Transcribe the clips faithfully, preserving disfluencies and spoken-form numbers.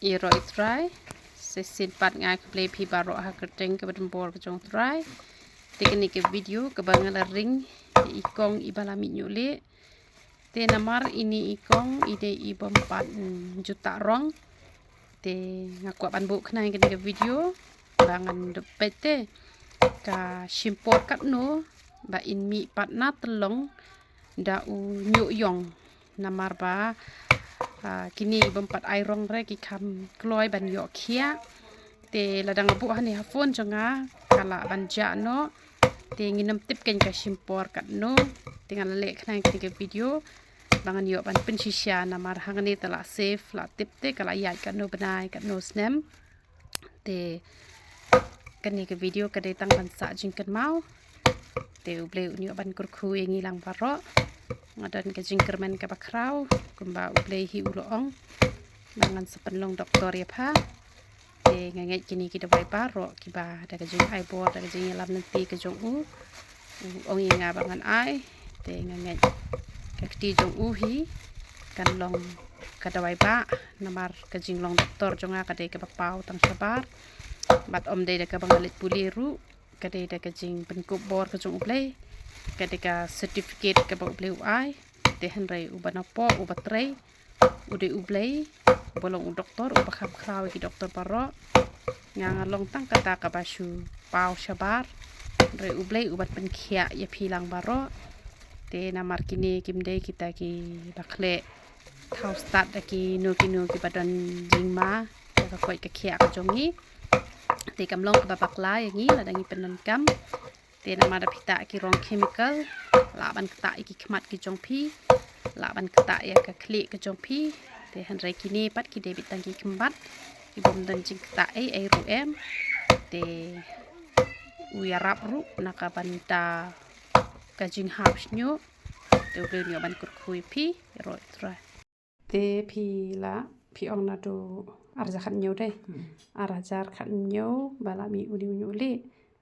Ïaroh ïa u Trai, sa shisien pat nga ai khublei ïa phi baroh ha ka kyrteng kaba donbor ka jong u Trai. Te kane ka video kaba nga la ring ïa i kong iba la mih ñiuhlieh. Te namar ine i kong i dei i bym pat, mm, ju tah rong. Te nga kwah ban buh khnang ïa kane ka video ba ngan dup peit te ka shim por katno ba in mih pat na tyllong da u ñiuh ïong. Namar ba, ah, kine bym pat ai rong re ki kham kloi ban ïoh khiah. Te lada nga buh hangne ha phone jong nga ka lah ban jah noh. Te ngin ym tip keiñ ka shim por katno. Te nga la leh khnang ïa kane ka video ba ngan ïoh ban pynshisha, namar hangne te lah save lah tip te ka lah ïaid katno bnai katno snem. Te kane ka video ka dei tang ban sah jingkynmaw. Te U Blei un ïoh ban kyrkhu ïa ngi lang baroh. Nga don ka jingkyrmen kaba khraw kumba U Blei hi u la ong ba ngan sa pynlong doktor ïa pha. Te nga ngeit kine ki dawai baroh kiba da ka jingai bor, da ka jingïalam lynti ka jong u, u ong ïa nga ba ngan ai. Te nga ngeit ka kti jong u hi kan long ka dawai bah, namar ka jinglong doktor jong nga ka dei kaba paw tang shabar. Bad ym dei da kaba nga leit pule ruh, ka dei da ka jingpynkup bor ka jong U Blei, ka dei ka certificate kaba U Blei u ai. Te hynrei uba napoh, uba trei, u dei U Blei, uba long u doktor uba kham khraw ïa ki doktor baroh. Nga nga long tang kata kaba shu paw shabar. Hynrei U Blei uban pynkhiah ïa phi lang baroh. Te namar kine kim dei kita kiba khleh thaw stad da kino kino kiba don jingma da ka koit ka khiah ka jong ngi. Te kam long kaba bakla ïa ngi lada ngi pyndonkam. Te namar da phi tah ki rong chemical, lah ban ktah ïa ki khmat ki jong phi, lah ban ktah ïa ka khlieh ka jong phi. Te hynrei kine pat ki dei beit tang ki khmat, ki bym don jingktah ei ei ruh em. Te u ïarap ruh na ka bynta ka jinghap shñiuh. Te U Blei un ïoh ban kyrkhu ïa phi, ïaroh ïa u Trai. Te phi la, phi ong naduh ar hajar khathynñiew dei. Hmm. Ar hajar khathynñiew ba la mih une u ñiuhlieh.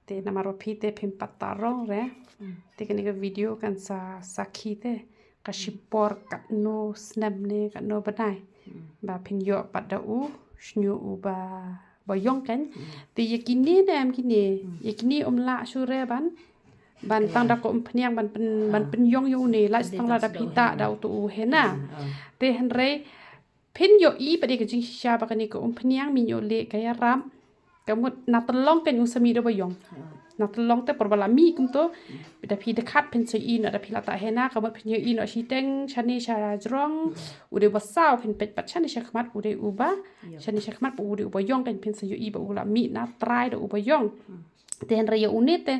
Te namar ba phi te phim pat tah rong re. Hmm. Te kane ka video kan sa sakhi te ka shim por katno snem ne katno bnai. Hmm. Ba phin ïoh pat da u shñiuh uba, ba ïong keiñ. Hmm. Te ïa kine ne em kine. Hmm. Ïa kine ym lah shuh re ban ban tang da ka umphniang ban pyn, ban pynïong ïa une, lait tang lada phi tah da uto u henna. Te hynrei phin ïohi pat ïa ka jingshisha ba kane ka umphniang mih ñiuhlieh ka ïarap. Ka mut na tyllong keiñ un sa mih da ba ïong. Na tyllong te por ba la mih kumto, da phi dkhat phin sa ïohi noh, da phi la tah henna, ka mut phin ïohi noh shiteng shane sha jrong, u dei uba saw, phin peit pat shane sha khmat, u dei uba, shane sha khmat, u dei uba ïong keiñ, phin sa ïohi ba u la mih na trai da uba ïong. Te hynrei ïa une te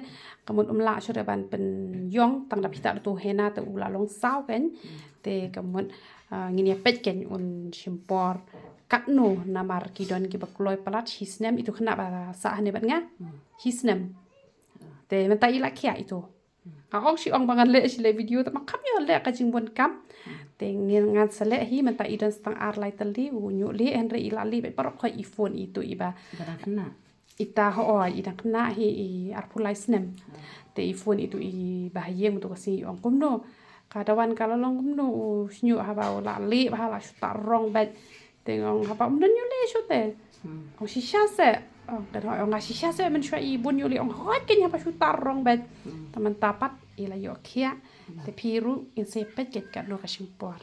ka mut ym lah shuh re ban pynïong, tang da phi tah da uto u henna te u la long saw keiñ. Te ka mut, ah, ngin ïa peit keiñ un shim por katno, namar ki don kiba kloi palat shi snem, itu khynnah ba sah hangne bad nga. Shi snem. Te mynta i la khiah itu. Nga ong shi ong ba ngan leh shi leh video te ma kham ïoh leh ka jingbun kam. Te ngin ngan sa leh hi mynta i don sa tang ar lai tylli u ñiuhlieh hynrei i la lieh bad baroh khoit i phone itu iba. Ba dang khynnah. Ita ho, i dang khynnah hi i arphew lai snem. Te i phone itu i ba ha ïing mynta ka sngi i ong kumno. Ka Dawan ka la long kumno u shñiuh haba u la lieh ba ha la shu tah rong bad. Te nga ong haba ym don ñiuhlieh shuh te. Hmm. Ong shisha seh. Ong ka ong nga shisha seh mynshuwa i bun ñiuhlieh ong hooid keiñ haba shu tah rong bad. Hmm. Te mynta pat i la ïoh khiah. Hmm. Te phi ruh ngin sa peit keiñ katno ka shim por.